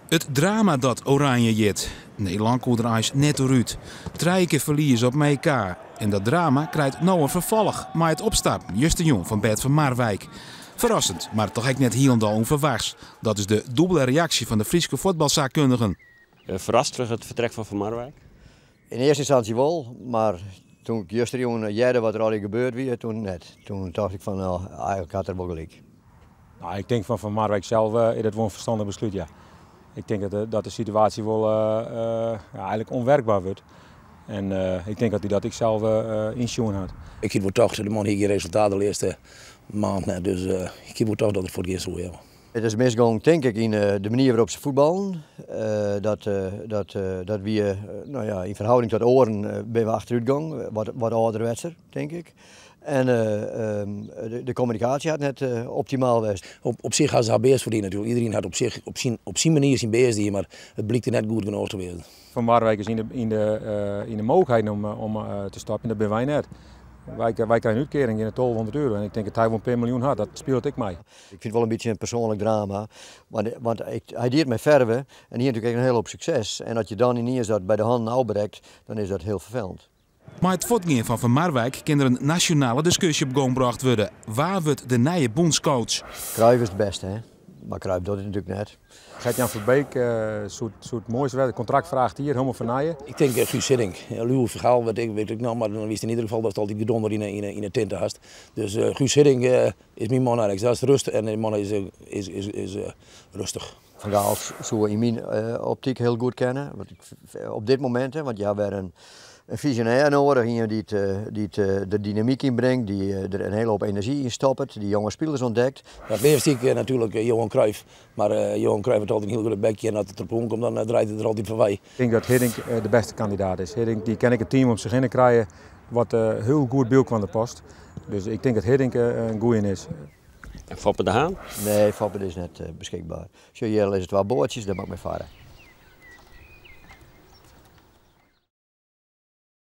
It drama dat Oranje hjit. Nederlân koe der eins net oer út. Trije kear ferlies op it EK. En dat drama krijt no in ferfolch mei it opstappen justerjûn fan Bert van Marwijk. Ferrassend, mar toch ek net hielendal ûnferwachts. Dat is de dûbele reaksje fan de Fryske fuotbalsaakkundigen. Ferrast troch it fertrek fan Van Marwijk? Yn earste ynstânsje wol, mar doe't ik justerjûn hearde wat der allegear gebeurd wie, toen net. Toen tocht ik fan, no, eigentlik hat er wol gelyk. No, ik tink fan Van Marwijk sels is dat wol in ferstannich beslút, ja. Ik tink dat de situaasje wol ja, eigentlik ûnwurkber wurdt. En ik tink dat hy dat ek sels ynsjoen hat. Ik hie wol tocht, de man hie gjin resultaat de lêste maand net, dus ik hie wol tocht dat er fuortgean soe, ja. It is misgong, tink ik, yn de manier wêrop't se fuotballen. Dat wie, no ja, yn ferhâlding ta oaren binne we achterútgong, wat âlderwetser, tink ik. En de kommunikaasje hat net optimaal west. Op sich ha se har bêst foar dien natuerlik. Iderien hat op sich op syn manier syn bêst dien, mar it blykt net goed genôch te wêzen. Van Marwijk is yn de mooglikheid om te stopjen, dat binne wy net. Wy krije in útkearing yn de 1200 euro en ik tink dat hy wol in pear miljoen hat, dat spilet ek mei. Ik fyn it wol in bytsje in persoanlik drama, want hy die it mei ferve en hie natuerlik ek in hiele hoop sukses. En as je dan yniens dat by de hannen ôfbrekt, dan is dat hiel ferfelend. Mei it fuortgean fan Van Marwijk kin der in nasjonale diskusje op gong brocht wurde. Wa wurdt de nije bûnscoach? Cruijff is it bêste, hè? Mar Cruijff docht it natuerlik net. Gertjan Verbeek soe it moaiste wêze. It kontrakt ferlingd jier, hielendal fernije. Ik tink Guus Hiddink. Ja, Louis van Gaal wit ik noch, mar dan wist yn ieder gefal datst altyd gedonder yn 'e tinte hast. Dus Guus Hiddink is myn man eigentlik. Dat is rêst en de man is rêstich. Van Gaal soe yn myn optyk hiel goed kinne. Want op dit momint, hè, want je ha wer in fisjonêr nedich, ien dy't de dynamyk ynbringt, dy't der in hiele hoop enerzjy yn stoppet, dy't jonge spilers ûntdekt. Ja, it leafst hie ik natuerlik Johan Cruijff, mar Johan Cruijff hat altyd in hiel grut bekje en as it derop oankomt, dan draait it der altyd foarby. Ik tink dat Hiddink de bêste kandidaat is. Hiddink dy kin ek it team om sich hinne krije wat hiel goed by elkoar past. Dus ik tink dat Hiddink in goeie is. En Foppe de Haan? Nee, Foppe is net beskikber. Sjoch, hjir lizze twa boatsjes, dêr moat ik mei farre.